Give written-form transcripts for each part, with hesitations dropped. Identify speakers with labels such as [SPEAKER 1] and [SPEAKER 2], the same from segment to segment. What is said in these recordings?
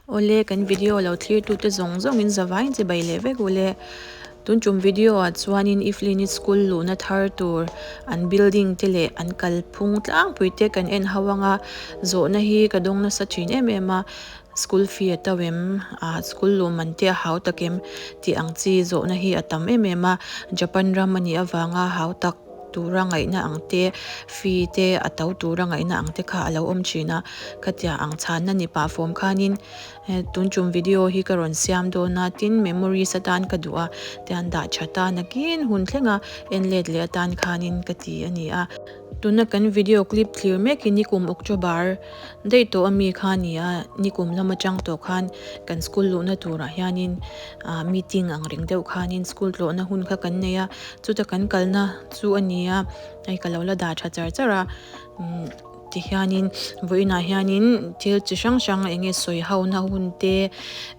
[SPEAKER 1] Awle kan video lo thlir tute zawng zawngin zavaiin chibai leh vek ule. Tun tum video ah chuanin Iflini school luhna thar tur an building te leh an kalphung tlangpui te kan en ho anga zawhna hi ka dawng nasa thin em em a. School fee a to em? Ah school luh man te a hau tak em? Tih ang chi zawhna hi a tam em em a. Japan ram a nih avanga hau tak tura ngaihna ang te, fee te a to tura ngaihna ang te kha a lo awm thin a. Khatia ang chhanna ni pah fawm khanin tun tum video hi ka rawn siam dawn a, tin memories atan ka duh a, tian dah that a nakin hun thleng a en let leh atan khanin ka ti a ni a. Tuna kan video clip thlir mek hi nikum October daih tawh ami kha a ni a, nikum lam atang tawh khan kan school luhna turah hianin ah meeting ang reng deuh khanin school tlawhna hun kha kan nei a, chuta kan kalna chu a ni a, hei ka lo la dah tha char char a, umm tihianin vawiinah hianin thil chi hrang hrang eng nge sawi ho na hun te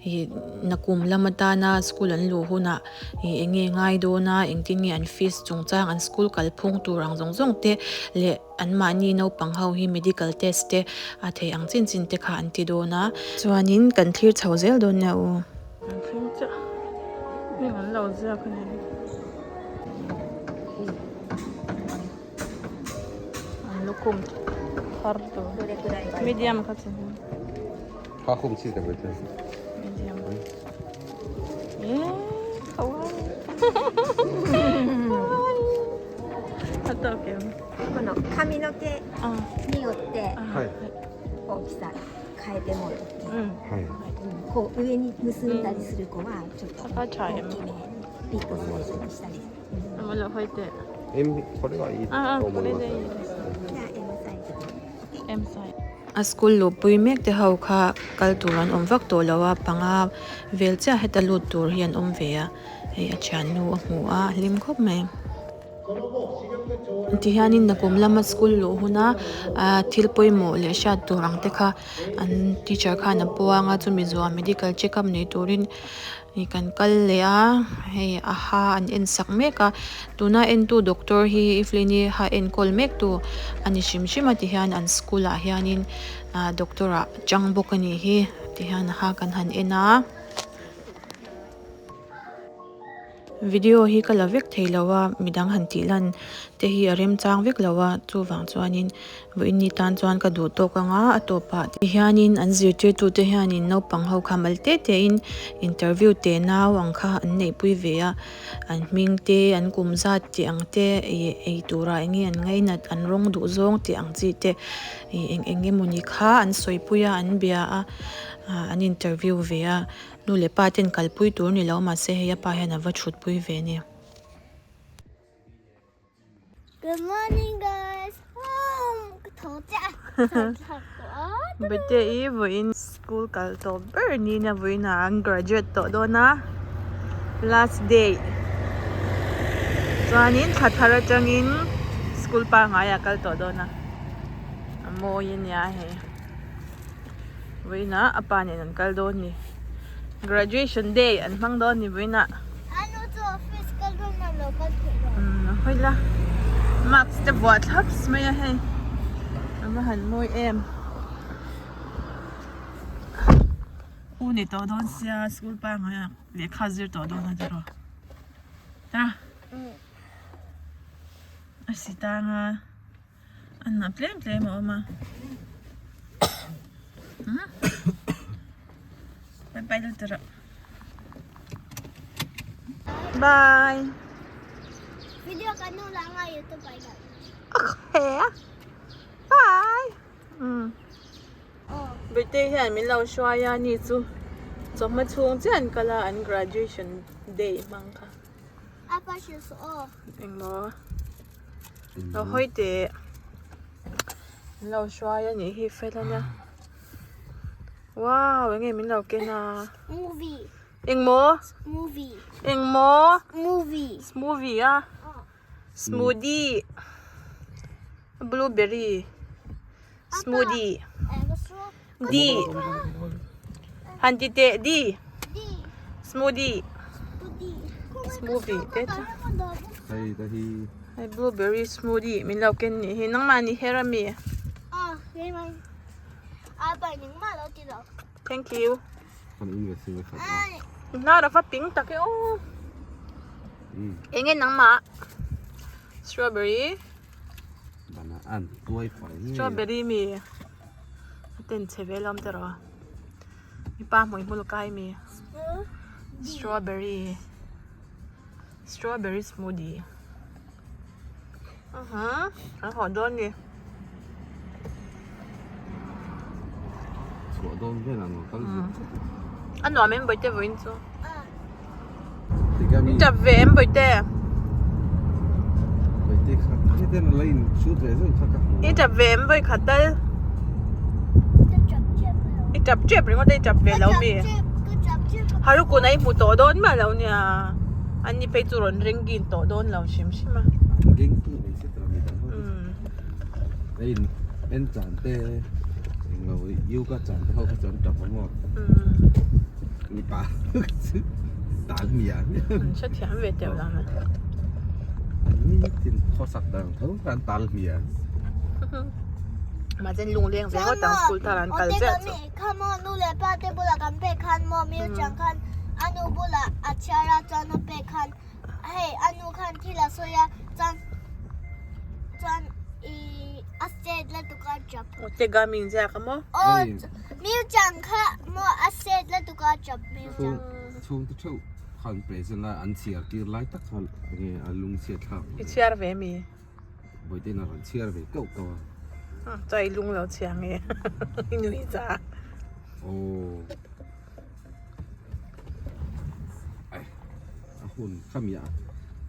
[SPEAKER 1] ih nakum lam atana school an luh hunah ih eng nge ngai dawn a engtin nge an fees chungchang an school kalphung tur ang zawng zawng te leh an mahni naupang ho hi medical test te a theih ang chin chin te kha an ti dawn a chuanin kan thlir chho zel dawn nia u. An thleng chiah heng an lo ziak a ni. An lukhum thar tur medium kha chu.
[SPEAKER 2] Kha khum chi ta ve chu.
[SPEAKER 1] Medium. Eh, kawaii. あとけ
[SPEAKER 3] この髪の毛によって大きさ変えても
[SPEAKER 1] うん
[SPEAKER 3] こう上に結んだりする子はちょっと大きめビッグサイズにしたり
[SPEAKER 2] M これがいいと思います。
[SPEAKER 3] じゃあ M サイズ
[SPEAKER 1] M size a school luhpui mek te ho kha kal tur an awm vak tawh lo a panga vel chiah heta lut tur hi an awm ve a hei a thiannu a hmu a a hlim khawp mai. Tihianin nakum lama school luh huna ah thil pawimawh leh hriat tur ang te kha an teacher khan a puang a chumi zawhah medical check up nei turin ih kan kal leh a hei a ha an en sak mek a tuna entu doctor hi Evelyn-i ha enkawl mek tu a ni hrim hrim a tihian an school ah hianin ah doctor ah chang bawk a nih hi tihian a ha kan han en a. Video hi ka la vek thei lo a, midang han tih lan te hi a remchang vek lo a, chuvang chuanin vawiin ni tan chuan ka duh tawk ang a, a tawpah te hianin an zirtirtu te hianin naupang ho kha mal te te in interview teh nau ang kha an neihpui ve a, an hming te an kum zat tih ang te ih ei turah eng nge an ngainat an rawng duh zawng tih ang chi te ih eng eng emawni kha an sawipui a an bia a ah an interview ve a. Nu leh pa ten kalpui tur ni lo mahse hei a pa hian a va thutpui ve a ni.
[SPEAKER 4] Good morning guys ka tho chiah a
[SPEAKER 1] Bete i vawiin school kal tawh ber niin a vawiin ah an graduate tawh dawn a last day chuanin thla thar atangin school pangngai ah kal tawh dawn a a mawi ania hei. Vawiinah a pa nen an kal dawn ni. Graduation day an hmang dawn ni vawiinah.
[SPEAKER 4] Anu chu office kal dawn a lo kal theih lo.
[SPEAKER 1] Umm hawi la. Mask te vuah thlaps mai a hei. A va han mawi em. U ni tawh dawn sia school pangngai ah lehkha zir tawh dawn a tiraw. Ta. A si tang a. A hnah tlem tlem a awm a bye bye la tawrh bye
[SPEAKER 4] video kan nu la nga youtube ai da
[SPEAKER 1] okay bye um birthday hian min lo hruai a ni chu chawhma chhung chiah an kal a an graduation day hmang kha
[SPEAKER 4] apa hrilh suh aw
[SPEAKER 1] engmaw Lo hawi teh min lo hruai a nih hi fel a nia wow eng nge min lo ken a
[SPEAKER 4] movie
[SPEAKER 1] engmaw
[SPEAKER 4] movie
[SPEAKER 1] engmaw
[SPEAKER 4] movie
[SPEAKER 1] smoothie a smoothie blueberry smoothie d han ti teh d smoothie smoothie te chu hei blueberry smoothie min lo ken nih hi nangmah ni her ami. Thank you.
[SPEAKER 2] Kan in ve sin khat a.
[SPEAKER 1] Hnar a va ping tak e aw. Enge nangmah strawberry.
[SPEAKER 2] Bana an tuai fai nge.
[SPEAKER 1] Strawberry mi a ten chhe ve lawm te rawh. Mipa hmui hmul kai mi. Strawberry. Strawberry smoothie. Aha, an haw dawn ni.
[SPEAKER 2] Chhuah dawn vel ang kal zut.
[SPEAKER 1] A nuam em bawihte vawiin chu.
[SPEAKER 2] Tika mi.
[SPEAKER 1] Tap ve em bawihte.
[SPEAKER 2] Bawihte kha heten a la in shoot ve zeuh kha ka hmu.
[SPEAKER 1] I tap ve em vawi khat tal. I tap tep ringawt a i tap ve lo mi. Harukun a i hmu tawh dawn mah lo nia. An ni phei chu rawn ringin tawh dawn lo hrim hrim a.
[SPEAKER 2] An geng tu nei se tawh mi dang ho. Hei in en chan te englo yoga chan te ho kha chuan tap ang aw. Mipa chu tal miah miah.
[SPEAKER 1] An hrethiam ve teuh lo mai.
[SPEAKER 2] An nitin khawsak dan tho kha an tal miah.
[SPEAKER 1] Mahse lungleng ve ngawt ang school thar an kal chiah chu.
[SPEAKER 4] Kha maw nu leh pa te bulah kan pek khan maw mi chang khan a nu bulah a chhiar a chuan a pek khan hei a nu khan thil a sawi a chuan chuan ih a set lutuk a tap.
[SPEAKER 1] Tega min ziak a maw?
[SPEAKER 4] Aw mi chang kha maw a set lutuk a tap mi chang.
[SPEAKER 2] Chhungte theuh khan present a an chhiar tir lai tak khan enge a lungchhiat thlak.
[SPEAKER 1] I chhiar ve mi?
[SPEAKER 2] Vawitin a rawn chhiar ve kauh kauh a.
[SPEAKER 1] Chuan i lung lo chhia nge i nui za.
[SPEAKER 2] Aww. Ai a hun kha mi a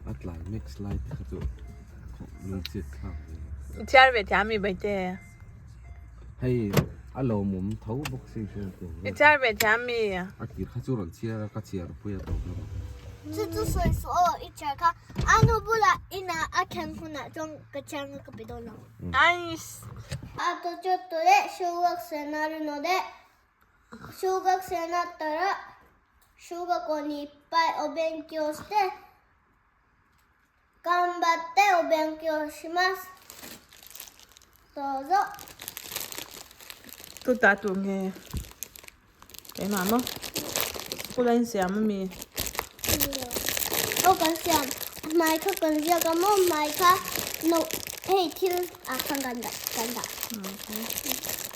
[SPEAKER 2] a tlai next lai te kha chu lung chhiat thlak ve.
[SPEAKER 1] I chhiar ve thiam mi Baite.
[SPEAKER 2] Hei a lawmawm tho bawk si chu ti.
[SPEAKER 1] I chhiar ve thiam mi.
[SPEAKER 2] A tir kha chu rawn chhiar a ka chhiar pui a tawp lawk.
[SPEAKER 4] Chu chu sawi suh aw i chhiar kha a nu bulah inah a thlen hunah chuan ka chhiar nga ka pe dawn lo.
[SPEAKER 1] Nice.
[SPEAKER 4] あとちょっとで小学生になるので小学生になったら小学校にいっぱいお勉強して頑張ってお勉強します。どうぞ。
[SPEAKER 1] Tu ta tur nge keimah maw school a insiam ami?
[SPEAKER 4] Aw kan siam hmai kha kan ziak a maw hmai kha no hei thil ah khan kan dah kan dah.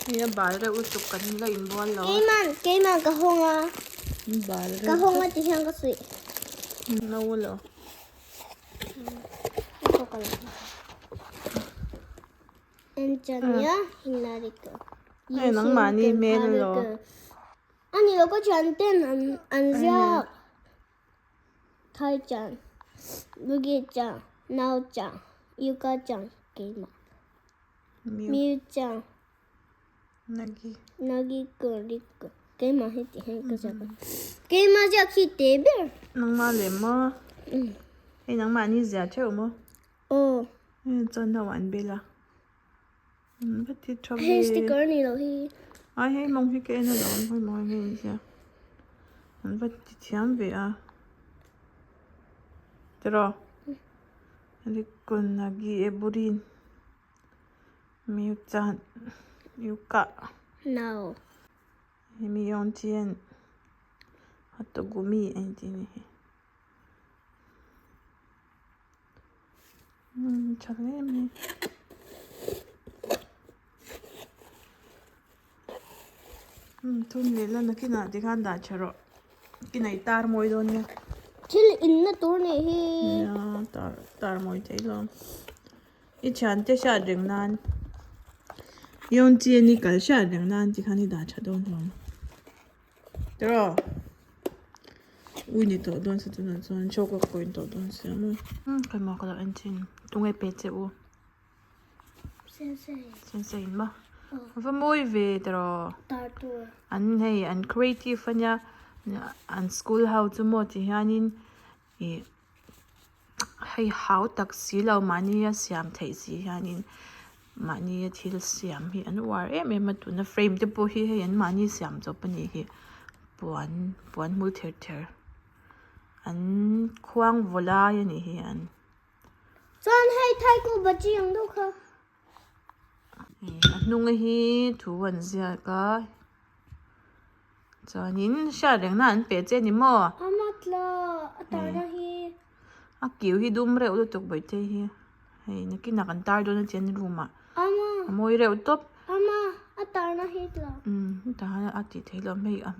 [SPEAKER 1] Hei a bal reuh lutuk kan la inbual lo a.
[SPEAKER 4] Keiman keiman ka hawng a.
[SPEAKER 1] Bal reuh.
[SPEAKER 4] Ka hawng a ti hian ka suih.
[SPEAKER 1] No lo. Hei nangmahni hmel elaw.
[SPEAKER 4] Ani lo ka thian ten an an ziak Thai chan Rugi chan Nau chan Yuka chan keimah Miu chan
[SPEAKER 1] Nagi.
[SPEAKER 4] Nagi kun rik kun keimah hi tih hian ka ziak a keimah ziak hi teh ber.
[SPEAKER 1] Nangmah lem maw? Hei nangmahni zia theuh maw?
[SPEAKER 4] Aw.
[SPEAKER 1] Hei chuan ho an bel a. An va ti tha ve.
[SPEAKER 4] Hei sticker a ni lo hi.
[SPEAKER 1] Ai hei mawng hi ka en a lo an hawi mawi nge in zia. An va ti thiam ve a. Tiraw? Rik kun nagi e burin. Miu chan miu kah.
[SPEAKER 4] No.
[SPEAKER 1] Hei mi yawn chian a tawgumi a inti ni hi. Umm tha hle mai. Umm thun leh la nakinah tikhan dah tha rawh. Kinah i tar mawi dawn nia.
[SPEAKER 4] Thil inna tur nih hi.
[SPEAKER 1] Nia tar tar mawi thei lo. I thiante hriat reng nan Yawn chi ani kal hriat reng nan tikhan i dah tha dawn hlawm. Tiraw? Ui ni tawh dawn se tunah chuan show ka kawi tawh dawn sia maw. Khawimaw ka lo en thin. Tunge pe che u?
[SPEAKER 4] Sensei.
[SPEAKER 1] Sensei in maw? Va mawi ve tiraw?
[SPEAKER 4] Tar tur.
[SPEAKER 1] An hei an creative ania an school ho chu maw ti hianin ih Hei hau tak si lo mahnia siam theih si hianin mahnia thil siam hi an uar em em a tuna frame te pawh hi hei an mahni siam chawp a nih hi puan puan hmul ther ther an khuang vaw lai a nih hi an.
[SPEAKER 4] Chuan hei thaikawh bati ang deuh kha.
[SPEAKER 1] A hnung hi thu an ziak a. Chuanin hriat rengna an pe che ni maw?
[SPEAKER 4] A matla a tarna hi.
[SPEAKER 1] A kiu hi dum reuh lutuk bawihte hi. Hei nakinah kan tar dawn a chian room ah.
[SPEAKER 4] Ama.
[SPEAKER 1] A mawi reuh tawp.
[SPEAKER 4] Ama a tarna hi tla.
[SPEAKER 1] Umm hetah hian a tih theih loh hei a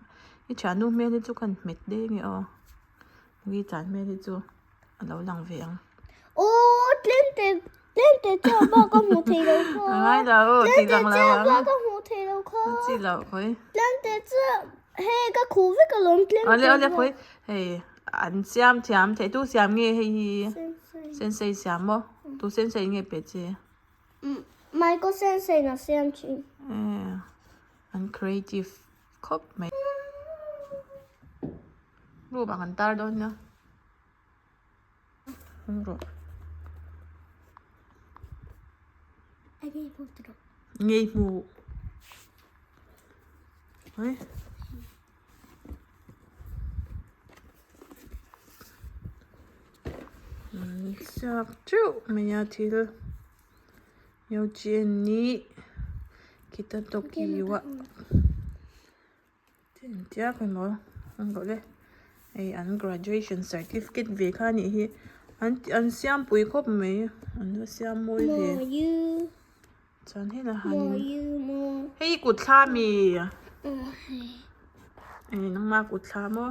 [SPEAKER 1] i thiannu hmel hi chu ka han hmet deng e aw. Ngi chan hmel hi chu a lo lang ve ang.
[SPEAKER 4] Aww tlem te tlem te chiah bak ka hmu thei lo kha.
[SPEAKER 1] A ngai lo
[SPEAKER 4] tih lang lo ang. Tlem te chiah bak ka hmu thei lo kha.
[SPEAKER 1] A chi loh khawi.
[SPEAKER 4] Tlem te chiah hei ka khuh vek alawm tlem te.
[SPEAKER 1] Awle awle khawi hei an siam thiam thei tu siam nge hei hi sensei siam maw tu sensei nge pe che.
[SPEAKER 4] Michael sensei na siam thin.
[SPEAKER 1] An creative khawp mai. Room ah kan tar dawn nia. Hung rawh. Ngei hmu. Hei. Chak teuh mai a thil. Yochien ni kita toki wa. Engtia ka emaw an rawh le hei an graduation certificate ve kha anih hi an an siam pui khawp mai an va siam mawi ve chuan helai hianin hei kut thla ami eng nangma kut thla maw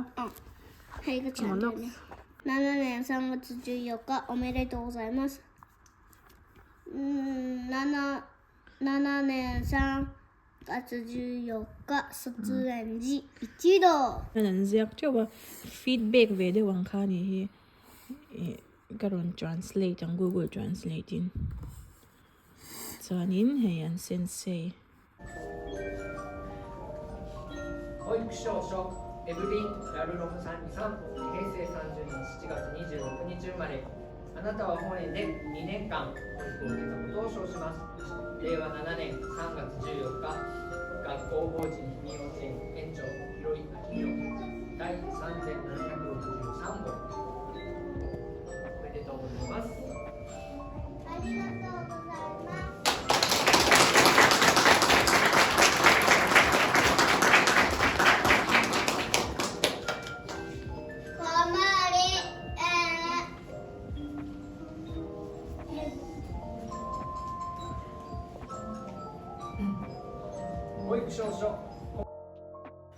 [SPEAKER 1] An ziak teuh a feedback ve deuh ang kha anih hi ih ka rawn translate ang google translate in chuanin hei an sensei.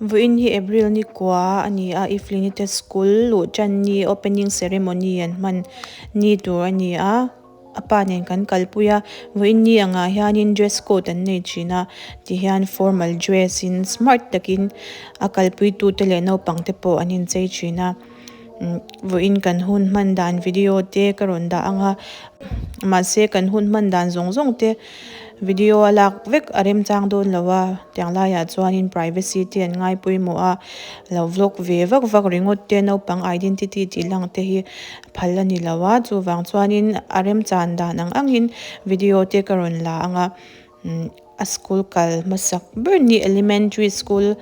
[SPEAKER 1] Vawiin hi April ni kua a ni a, Iflinite School luh tan ni opening ceremony an hman ni tur a ni a, a pa nen kan kalpui a, vawiin ni angah hianin dress code an nei thin a, tihian formal dress in smart takin a kalpui tute leh naupang te pawh an inchei thin a. Vawiin kan hun hman dan video te ka rawn dah ang a, mahse kan hun hman dan zawng zawng te video a lak vek a remchang dawn lo a, tiang laiah chuanin privacy te an ngai pawimawh a, lo vlog ve vak vak ringawt te naupang identity tih lang te hi phal a ni lo a, chuvang chuanin a remchan dan ang angin video te ka rawn la ang a. A school kal hmasak ber ni elementary school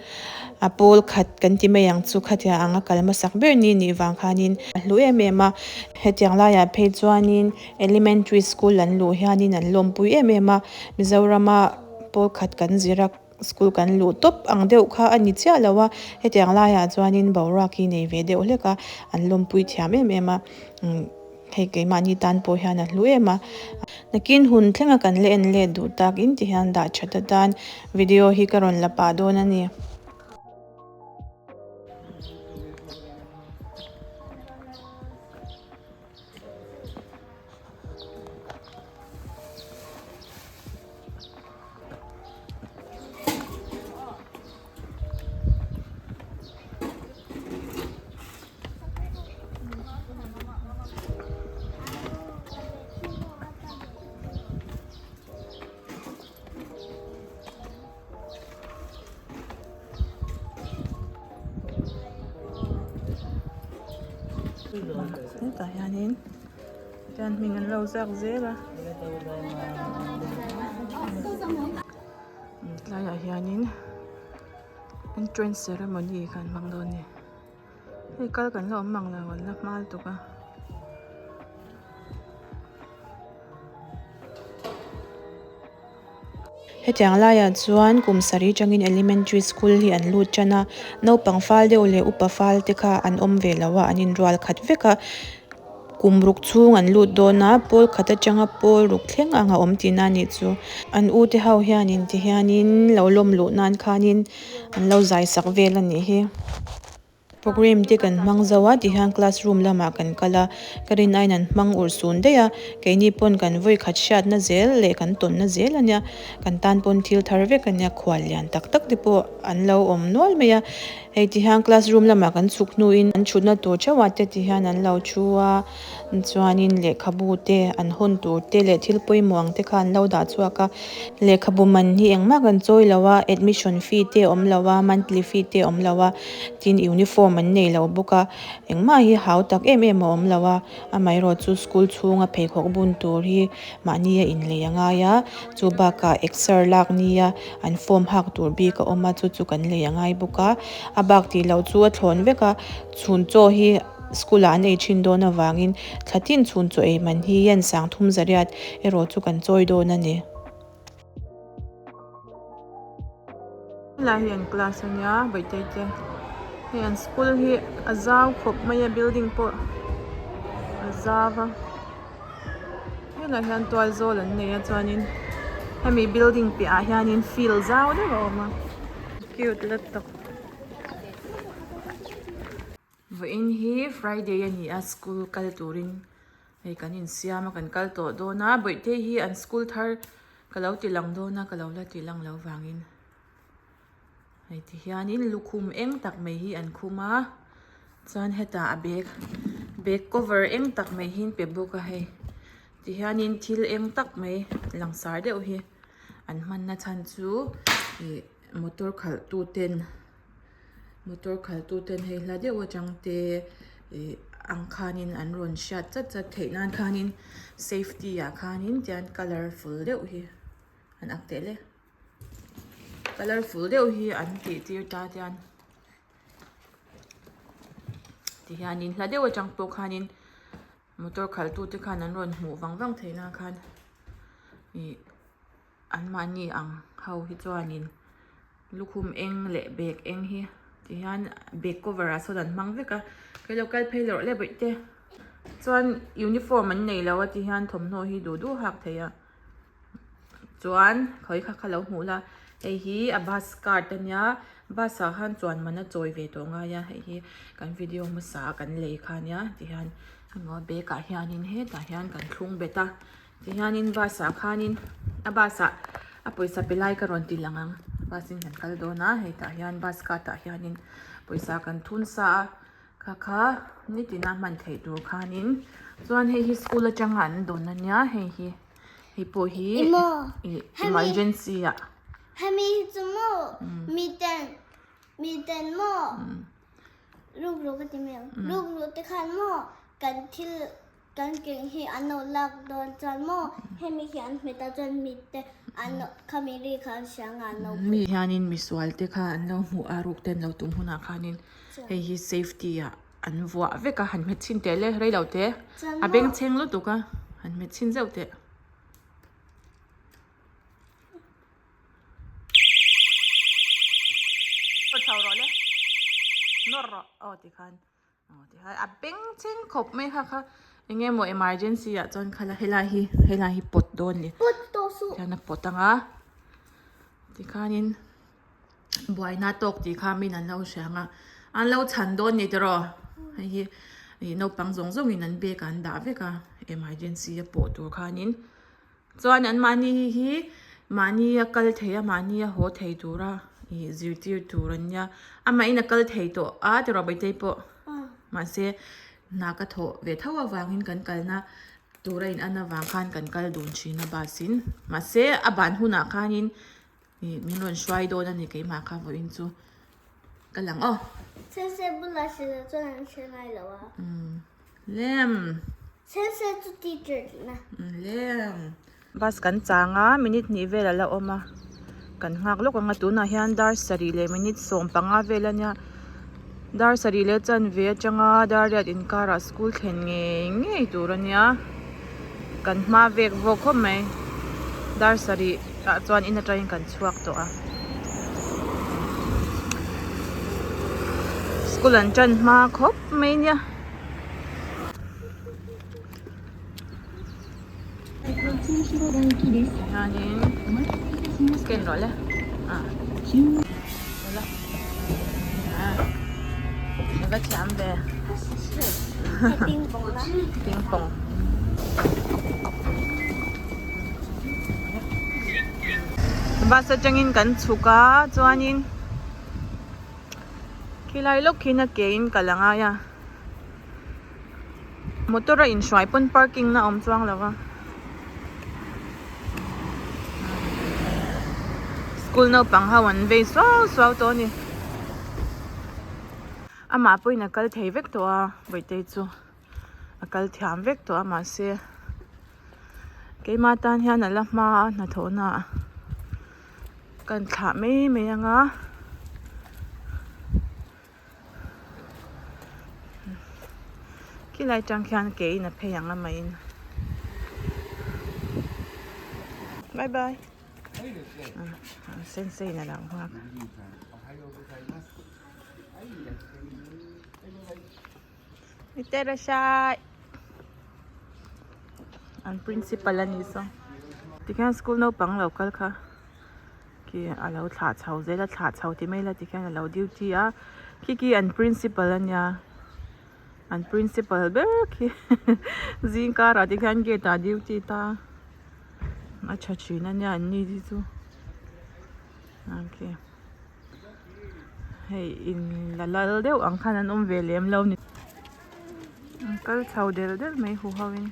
[SPEAKER 1] a pawl khat kan ti mai ang chu khatiang anga kal hmasak ber ni nih vang khanin a hlu em em a hetiang laiah phei chuanin elementary school an luh hianin an lawmpui em em a Mizorama pawl khat kan zir a school kan luh tawp ang deuh kha a ni chiah lo a hetiang laiah chuanin boruak hi nei ve deuh hlek a an lawmpui thiam em em a. Hei keimahni tan pawh hian a hlu em a, nakin hun thlenga kan la en let duh takin ti hian dah that atan video hi ka rawn la pah dawn a ni. Hetah hianin tian hming an lo ziak zel a tlaiah hianin. Entrance ceremony kha an hmang dawn a ni hei kal kan la awm mang lo an la hma lutuk a. Hetiang laiah chuan kum sarih atangin elementary school hi an lut tan a, naupang fal deuh leh upa fal te kha an awm ve lo a, an inrual khat vek a, kum ruk chhung an lut dawn a, pawl khat atanga pawl ruk thleng ang a awm tihna a nih chu. An u te ho hianin ti hianin lo lawm luh nan khanin an lo zai sak vel a nih hi. Program te kan hmang zo a tihian classroom lamah kan kal a, ka rin aiin an hmang ur sun daih a, keini pawn kan vawi khat hriatna zel leh kan tawnna zel a nia, kan tan pawn thil thar vek a nia, khual lian tak tak te pawh an lo awm nual mai a, hei tihian classroom lamah kan chhuk hnuin an thutna tur theuh ah te tihian an lo thu a, chuanin lehkhabu te an hawn tur te leh thil pawimawh ang te kha an lo dah chhuak a, lehkhabu man hi engmah kan chawi lo a, admission fee te a awm lo a, monthly fee te a awm lo a, tin uniform an nei lo bawk a, engmah hi hau tak em em a awm lo a, amaherawh chu school chhunga pheikhawk bun tur hi mahni a inlei a ngai a, chu bakah exer lak nia an form hak tur bik a awm a, chu chu kan lei a ngai bawk a, a bak tih loh chu a thlawn vek a, chhun chaw hi. School ah an ei thin dawn avangin thla tin chhun chaw ei man hi yen sang thum zariat erawh chu kan chawi dawn a ni. Helai hi an class a nia Bawihtei te hei an school hi a zau khawp mai a building pawh a zau a helai hian tual zawl an nei a chuanin hemi building piahah hianin field zau deuh a awm a cute lutuk. Vawiin hi Friday a ni a school kal turin hei kan insiam a kan kal tawh dawn a Bawihtei hi an school thar ka lo ti lang dawn a ka lo la ti lang lo vangin hei ti hianin lukhum eng tak mai hi an khum a chuan hetah a bag bag cover eng tak mai hi an pe bawk a hei ti hianin thil eng tak mai langsar deuh hi an hmanna chhan chu ih motor khalh tu ten. Motor khalh tu ten hei hla deuh atang te ih ang khanin an rawn hriat chat chat theih nan khanin safety ah khanin tian colourful deuh hi an ak teh le colourful deuh hi an tih tir ta tian ti hianin hla deuh atang pawh khanin motor khalh tu te khan an rawn hmuh vang vang theih nan khan ih. Anmahni ang ho hi chuanin lukhum eng leh bag eng hi ti hian bag cover ah sawn an hmang vek a kei lo kal phei lawrh leh bawih te chuan uniform an nei lo a ti hian thawmhnaw hi duh duh a hak theih a chuan khawi kha kha lo hmuh la hei hi a bus card a nia bus ah khan chuan man a chawi ve tawh ngai a hei hi kan video hmasa a kan lei kha ania ti hian emaw bag ah hianin hetah hian kan thlung bet a. Tihianin bus ah khanin a bus ah a pawisa pe lai ka rawn ti lang ang bus in kan kal dawn a hei tah hian bus card ah hianin pawisa kan thun sa a kha kha nitin a hman theih tur khanin chuan hei hi school atanga an dawn ania hei hi hei pawh hi ih emergency ah.
[SPEAKER 4] Hemi hi chu maw miten miten maw rukru ka ti mai ang rukru te khan maw kan thil Kan keng hi an lo lak dawn chuan maw hemi hi an hmet a chuan mit te an lo khami ri kha an hria nga an lo pui.
[SPEAKER 1] Mi hianin misual te kha an lo hmuh a ruk te an lo tum hunah khanin hei hi safety ah an vuah vek a han hmet chhin teh le rei lo te a bengchheng lutuk a han hmet chhin zeuh teh. Chho rawh le nawr rawh aw tikhan. Aw ti khai a beng cheng khawp mai kha kha eng nge maw emergency ah chuan khala helai hi helai hi pawt dawn ni
[SPEAKER 4] Pawt tawh suh.
[SPEAKER 1] Tihian a pawt ang a tikhanin buaina tawk tih kha min an lo hria ang a an lo chhan dawn ni tiraw hei hi ih naupang zawng zawngin an bag ah an dah vek a emergency a pawh tur khanin Chuan an mahni hi mahni a kal thei a mahni a haw thei tura ih zirtir tur an nia amahin a kal thei tawh a tiraw Bawihtei pawh mahse hna ka thawh ve tho avangin kan kalna tura in an avang khan kan kal dun thin a bus in mahse a ban hunah khanin ih min rawn hruai dawn a ni keimah kha vawiin chu ka lang aw.
[SPEAKER 4] Sensei bulah hrilh chuan an hre ngai lo a.
[SPEAKER 1] Lem.
[SPEAKER 4] Sensei chu teacher tihna.
[SPEAKER 1] Lem. Bus kan chang a, minute hnih vel a la awm a, kan nghak lawk ang a tunah hian dar sarih leh minute 15 vel a nia dar sarih leh chanve atanga dar riat inkarah school thlen ngei ngei tur a nia kan hma vek vawk khawp mai dar sarih. Tah chuan in atangin kan chhuak tawh a. School an tan hma khawp mai nia. Hianin scan rawh le ah ava thiam ve ping pong bus atangin kan chhuk a chuanin khilai lawk khian a ke in kal a ngai a. Motor a inhruai pawn parking na awm chuang lo va school naupang ho an vei suau suau tawh a ni amah pawhin a kal thei vek tawh a bawihte chu a kal thiam vek tawh a mahse keimah tan hian a la hma a hnathawh na ah kan thlah mai mai anga. Khilai tang khian ke in a phei ang a maiin bye bye sensei in a lo nghak Itterasai an principal a ni saw tikhian school naupang lo kal kha. Khi a lo thlah chho zel a thlah chho ti mai ila tikhian a lo duty a khi khi an principal a nia an principal ber khi zing karah te khian gate ah a duty ta a tha thin a nia an ni hi chu okay hei in la lal deuh ang khan an awm ve lem lo ni an kal chho del del mai hu ho in.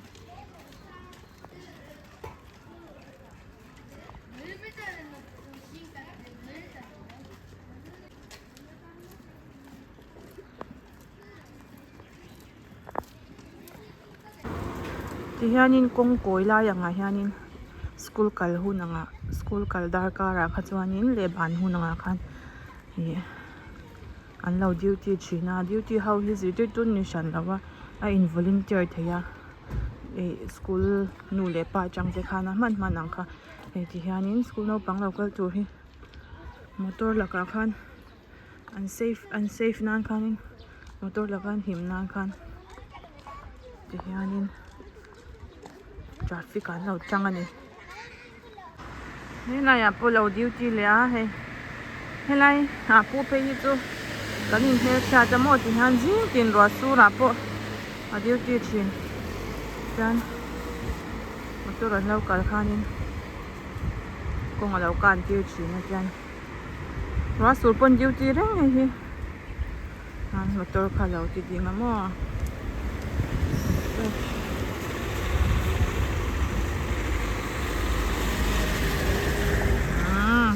[SPEAKER 1] Tihianin kawng kawi lai angah hianin school kal hun angah school kal darkar ah kha chuanin leh ban hun angah khan ih an lo duty thin a duty ho hi zirtirtu ni hran lo a a in volunteer thei a. Ih school nu leh pa atang te khan a hman hman ang kha hei ti hianin school naupang lo kal tur hi motor lakah khan an safe an safe nan khanin motor laka an him nan khan ti hianin traffic ah an lo tang a ni helaiah pawh lo duty leh a hei helai ah pawh phei hi chu kan inhmelhriat a maw ti hian zing tin ruah surah pawh a duty thin chuan motor an lo kal khanin kawng a lo kan tir thin a chuan ruah sur pawn duty reng hei hi motor kha lo ti ding a maw.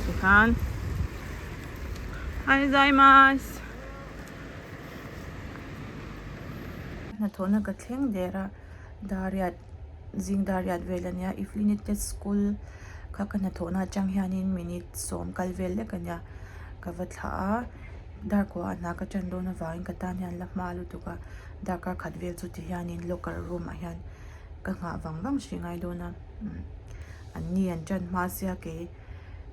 [SPEAKER 1] Tikhan Alzheimer's hnathawhna ka thleng der a dariat zing dariat vel ania Iflinite school kha ka hnathawhna atang hianin minute sawm kal vel lek ania ka va thlah a. Darkua ah hna ka ṭan dawn avangin ka tan hian la hma lutuk a, darkar khat vel chu ti hianin locker room ah hian ka nghah vang vang hrih ngai dawn a, an ni an ṭan hma sia kei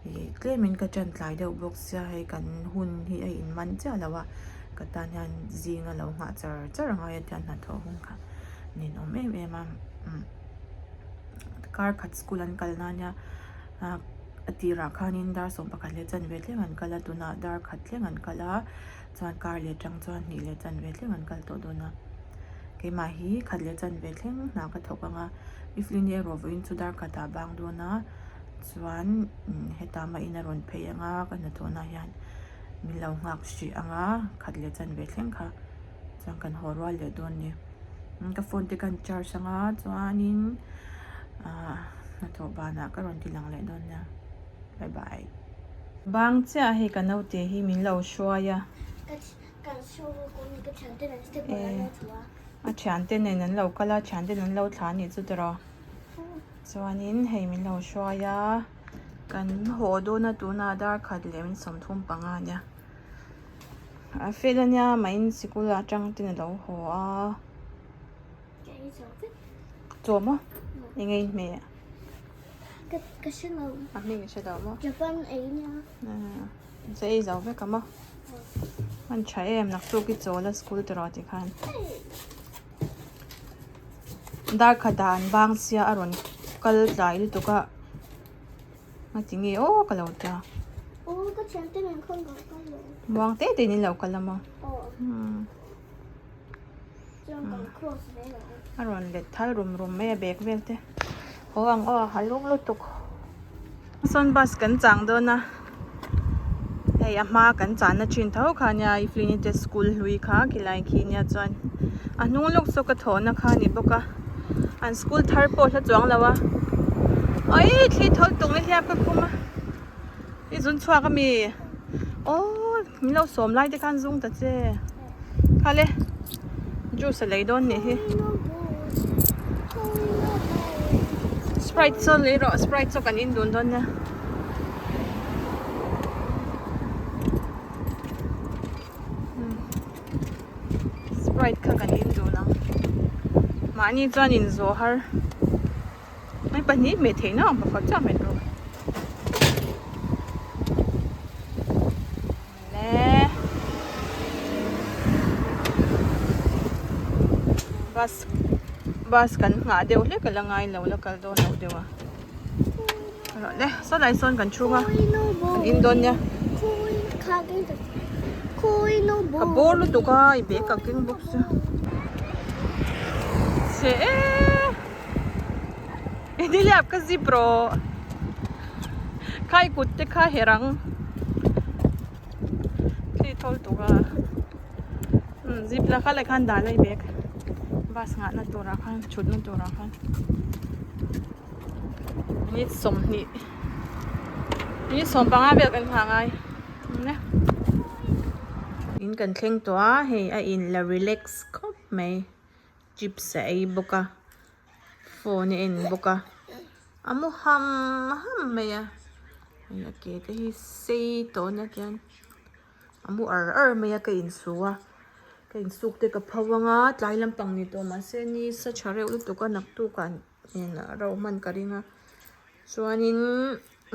[SPEAKER 1] ih tlemin ka ṭan tlai deuh bawk sia hei kan hun hi a in man chiah lo a, ka tan hian zing a lo nghah char char angai a tiang hnathawh hun kha ninawm em em a, kar khat school an kal na nia. A tirah khanin dar 11 leh chanve thleng an kal a tunah dar khat thleng an kal a chuan kar leh tang chuan hnih leh chanve thleng an kal tawh dawn a keimah hi khat leh chanve thleng hna ka thawk ang a Iflin erawh vawiin chu dar khatah bang dawn a chuan heta mah in a rawn phei ang a ka hnathawhna hian min lo nghak hrih ang a khat leh chanve thleng kha chuan kan haw rual leh dawn a ni ka phone te ka charge ang a chuanin ahh. Hnathawh banah ka rawn ti lang leh dawn nia. Bye bye. Bang chiah hei ka naute hi min lo hruai a. A thiante nen an lo kal a, thiante an lo thla anih chu tiraw. Chuanin hei min lo hruai a, kan haw dawn a tunah dar khat leh min 35 ania. A fel ania mahin sikul atang ten a lo haw a. Chaw maw? Eng nge in hmeh?
[SPEAKER 4] Ka ka hre lo.
[SPEAKER 1] A hming i hre lo maw?
[SPEAKER 4] Japan ei nia.
[SPEAKER 1] Che ei zo vek a maw? Hman tha em naktuk i chawl a school tiraw ti khan. Darkha dan bang sia a rawn kal tlai lutuk a a ti nge aw ka lo tia.
[SPEAKER 4] Aw ka thiante nen khan kan kal lo.
[SPEAKER 1] Muang te te in in lo kal a maw?
[SPEAKER 4] Aw. Chuan kan cross ve lo.
[SPEAKER 1] A rawn let thal rum rum mai a bag vel te. Haw ang aw a lum lutuk. Sawn bus kan chang dawn a hei a hma kan chahna thin tho kha nia Evelyn te school hlui kha khilai khi nia chuan a hnung lawk saw ka thawhna kha a ni bawk a an school thar pawh hla chuang lo a aii thli thawl tung i hliap ka khum a i zun chhuak ami aww min lo sawm lai te khan zung ta che khale juice a lei dawn nih hi sprite saw lei rawh sprite saw kan in dun dawn nia. Sprite kha kan in dun ang mahni chuan in zawh har mai pahnih hmeh theih na ang pakhat chiah hmet rawh. Le bus bus kan nghah deuh hlek a la ngai lo la kal dawn loh deuh a rawh le saw lai sawn kan chhung a kan in dawn nia ka bawr lutuk a i bag ka keng bawk sia chhe e i niliap ka zip rawh. Khai kut te kha her ang khi thawl tuk a umm zip la kha lai khan dah lai bag bus nghah na tur ah khan thut na tur ah khan minute sawmhnih minute sawm panga vel kan nghah ngai nia in kan thleng tawh a hei a in la relax khawp mai chips a ei bawk a. Phone a en bawk a a mu ham ham mai a hei a ke te hi sei tawh na khian a mu ar ar mai a ka insu a ka insuk te ka pho anga tlai lampang ni tawh mahse ni sa tha reuh lutuk a naktuk ah nen a rauh hman ka ring a chuanin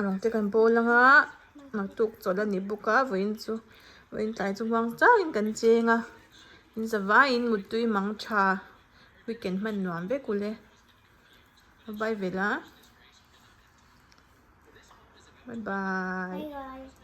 [SPEAKER 1] rawng te kan bawl anga naktuk chawlh a ni bawk a vawiin chu vawiin tlai chu muang changin kan cheng a in zavaiin muttui mang tha. Weekend hman nuam vek ule bye bye vela bye bye.